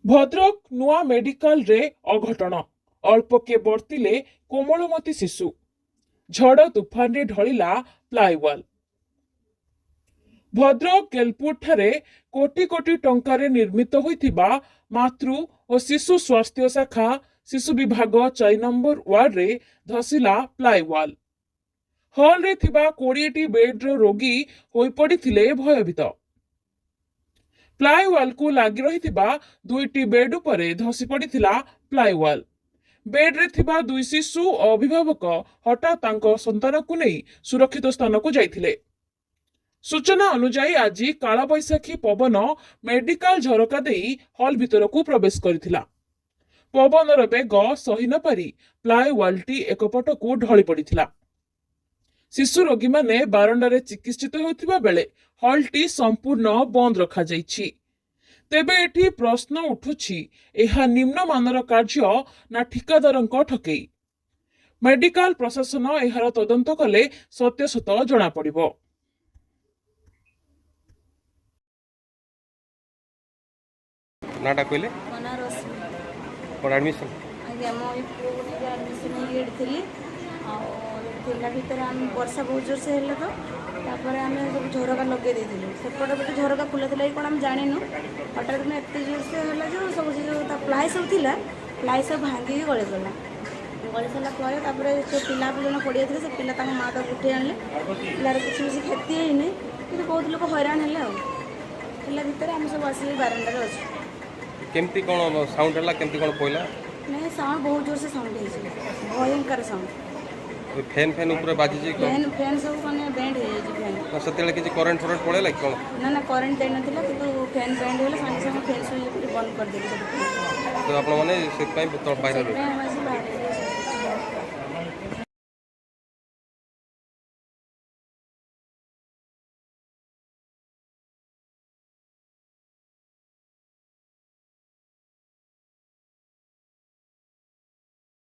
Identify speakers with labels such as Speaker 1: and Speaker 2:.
Speaker 1: ଭଦ୍ରକ ନୂଆ ମେଡିକାଲରେ ଅଘଟଣ। ଅଳ୍ପକେ ବର୍ତ୍ତିଲେ କୋମଳମତି ଶିଶୁ। ଝଡ଼ ତୁଫାନରେ ଢଳିଲା ପ୍ଲାଇୱାଲ୍। ଭଦ୍ରକ କେଲପୁରଠାରେ କୋଟି କୋଟି ଟଙ୍କାରେ ନିର୍ମିତ ହୋଇଥିବା ମାତୃ ଓ ଶିଶୁ ସ୍ୱାସ୍ଥ୍ୟ ଶାଖା ଶିଶୁ ବିଭାଗ 4 ନମ୍ବର ୱାର୍ଡରେ ଧସିଲା ପ୍ଲାଇୱାଲ୍। ହଲରେ ଥିବା 20ଟି ବେଡ୍ର ରୋଗୀ ହୋଇପଡ଼ିଥିଲେ ଭୟଭୀତ। ପ୍ଲାଇୱାଲ୍କୁ ଲାଗି ରହିଥିବା ଦୁଇଟି ବେଡ୍ ଉପରେ ଧସି ପଡ଼ିଥିଲା ପ୍ଲାଇୱାଲ୍। ବେଡ୍ରେ ଥିବା ଦୁଇ ଶିଶୁ ଓ ଅଭିଭାବକ ହଠାତ୍ ତାଙ୍କ ସନ୍ତାନକୁ ନେଇ ସୁରକ୍ଷିତ ସ୍ଥାନକୁ ଯାଇଥିଲେ। ସୂଚନା ଅନୁଯାୟୀ, ଆଜି କାଳବୈଶାଖୀ ପବନ ମେଡିକାଲ ଝରକା ଦେଇ ହଲ୍ ଭିତରକୁ ପ୍ରବେଶ କରିଥିଲା। ପବନର ବେଗ ସହି ନପାରି ପ୍ଲାଇୱାଲ୍ଟି ଏକ ପଟକୁ ଢଳି ପଡ଼ିଥିଲା। ଶିଶୁ ରୋଗୀମାନେ ବାରଣ୍ଡାରେ ଚିକିତ୍ସିତ ହେଉଥିବା ବେଳେ ହଲ୍ଟି ସମ୍ପୂର୍ଣ୍ଣ ବନ୍ଦ ରଖାଯାଇଛି। ତେବେ ଏଠି ପ୍ରଶ୍ନ ଉଠୁଛି, ଏହା ନିମ୍ନମାନର କାର୍ଯ୍ୟ ନା ଠିକାଦାରଙ୍କ ଠକେଇ? ମେଡିକାଲ ପ୍ରଶାସନ ଏହାର ତଦନ୍ତ କଲେ ସତ୍ୟାସତ ଜଣାପଡ଼ିବ।
Speaker 2: ନାଁଟା କହିଲେ?
Speaker 3: ମୋ ନାଁ ରଶ୍ମି।
Speaker 2: କ'ଣ ଆଡ଼ମିସନ୍?
Speaker 3: ଆଜ୍ଞା, ମୁଁ ଏଇ ପୁଅକୁ ନେଇକି ଆଡ଼ମିସନ୍ ହେଇକି ଏଠି ଥିଲି। ଆଉ ଏଠି ଥିଲା ଭିତରେ ଆମେ ବର୍ଷା ବହୁତ ଜୋରସେ ହେଲା ତ, ତାପରେ ଆମେ ସବୁ ଝରକା ଲଗେଇ ଦେଇଥିଲୁ। ସେପଟେ ପଟେ ଝରକା ଖୋଲା ଥିଲା କି କ'ଣ ଆମେ ଜାଣିନୁ। ହଠାତ୍ କିନା ଏତେ ଜୋରସେ ହେଲା ଯେ ସବୁ ସେ ଯେଉଁ ତା ପ୍ଲାଇ ସବୁ ଥିଲା, ପ୍ଲାଇ ସବୁ ଭାଙ୍ଗିକି ଗଳି ପଡ଼ିଲା। ଗଳି ସାରିଲା ପରେ ତାପରେ ସେ ପିଲା ଜଣେ ପଡ଼ିଯାଇଥିଲେ, ସେ ପିଲା ତାଙ୍କ ମା ତାକୁ ଉଠେଇ ଆଣିଲେ। ପିଲାର କିଛି ବେଶୀ କ୍ଷତି ହେଇନି, କିନ୍ତୁ ବହୁତ ଲୋକ ହଇରାଣ ହେଲେ। ଆଉ ହେଲା ଭିତରେ ଆମେ ସବୁ ଆସିକି ବାରଣ୍ଡାରେ ଅଛୁ।
Speaker 2: କେମିତି କ'ଣ ସାଉଣ୍ଡ ହେଲା, କେମିତି କ'ଣ ପଇଲା?
Speaker 3: ନାଇଁ, ସାଉଣ୍ଡ ବହୁତ ଜୋରସେ ସାଉଣ୍ଡ ହେଇଛି, ଭୟଙ୍କର ସାଉଣ୍ଡ।
Speaker 2: ଫ୍ୟାନ୍ ଫ୍ୟାନ୍ ଉପରେ ବାଜିଛି କ'ଣ?
Speaker 3: ଫ୍ୟାନ୍ ଫ୍ୟାନ୍ ସବୁ ମାନେ ବେଣ୍ଡ ହେଇଯାଇଛି ଫ୍ୟାନ୍।
Speaker 2: ନା, ସେତେବେଳେ କିଛି କରେଣ୍ଟ ଫରେଣ୍ଟ ପଳେଇଲା କି କ'ଣ?
Speaker 3: ନା ନା, କରେଣ୍ଟ ଦେଇନଥିଲା, କିନ୍ତୁ ଫ୍ୟାନ୍ ବେଣ୍ଡ ହେଇଗଲା, ସାଙ୍ଗେ ସାଙ୍ଗେ ଫ୍ୟାନ୍ ସୁଇଚ୍ ବନ୍ଦ କରିଦେଲି ସେଠି।
Speaker 2: ତ ଆପଣମାନେ ସେଥିପାଇଁ ବାହାରେ ରହିଲେ?
Speaker 3: ସେଥିପାଇଁ ଆମେ ଆସି ବାହାରେ।